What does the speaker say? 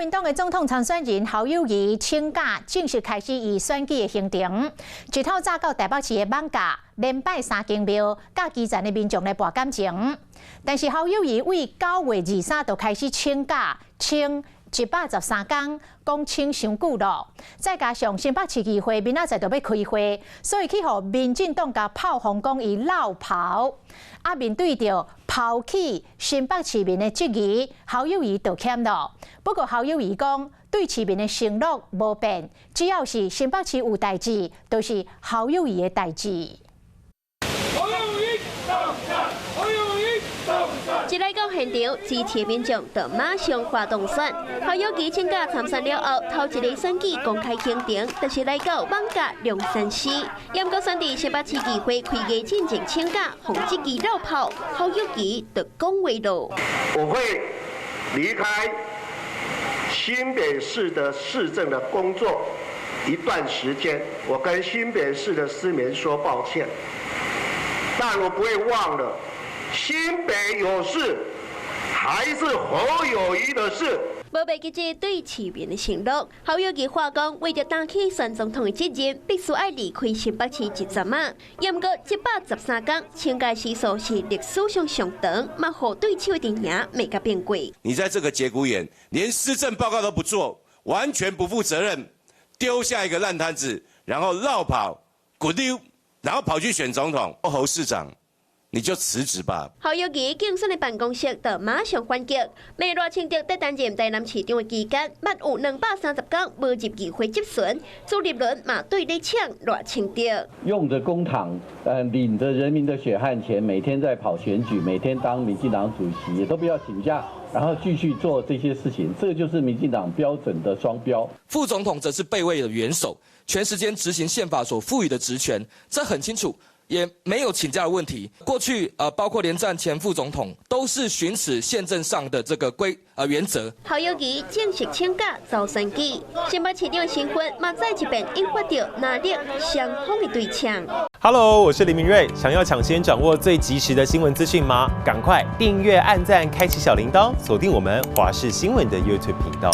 民黨的總統參選人侯友宜請假，正式開始伊選舉的行程。一透早到台北市的艋舺，連拜三間廟，佮基層的民眾來博感情。但是侯友宜對9月23就開始請假，請113工，講請傷久囉。再加上新北市議會明仔載就欲開會，所以去予民進黨共炮轟講伊落跑。啊，面對著拋棄新北市民的質疑，侯友宜道歉囉。不過侯友宜講，對市民的承諾無變，只要是新北市有代誌，就是侯友宜的代誌。侯友宜當選，侯友宜當選。一來到現場，支持民眾就馬上發動選。侯友宜請假參選了後，頭一個選舉公開行程，就是來到艋舺龍山寺。毋過選佇新北市議會開議進前請假，予質疑落跑，侯友宜就講話囉。我會離開新北市的市政的工作一段時間，我跟新北市的市民說抱歉，但我不會忘了。新北有事，還是侯友宜的事。無袂記這對市民的承諾，侯友宜話講，為著擔起選總統的責任，必須愛離開新北市一陣仔。毋過113工請假時數是歷史上上長，嘛予對手的陣營罵甲變卦。你在這個節骨眼，連施政報告都不做，完全不負責任，丟下一個爛攤子，然後落跑，滾溜，然後跑去選總統，侯市長。你就辭職吧。侯友宜競選的辦公室就馬上反擊，罵賴清德在擔任台南市長的期間，捌有230工無入議會質詢，朱立倫嘛對咧嗆賴清德。用著公帑，領著人民的血汗錢，每天在跑選舉，每天當民進黨主席，也都不要請假，然後繼續做這些事情，這個就是民進黨標準的雙標。副總統則是備位的元首，全時間執行憲法所賦予的職權，這很清楚。也沒有請假的問題。過去包括連戰前副總統，都是循此憲政上的這個規原則。侯友宜正式請假走選舉，新北市長身份嘛再一遍引發著藍綠雙方的對嗆。 Hello，我是林明瑞，想要搶先掌握最及時的新聞資訊嗎？趕快訂閱、按讚、開啟小鈴鐺，鎖定我們華視新聞的 YouTube 頻道。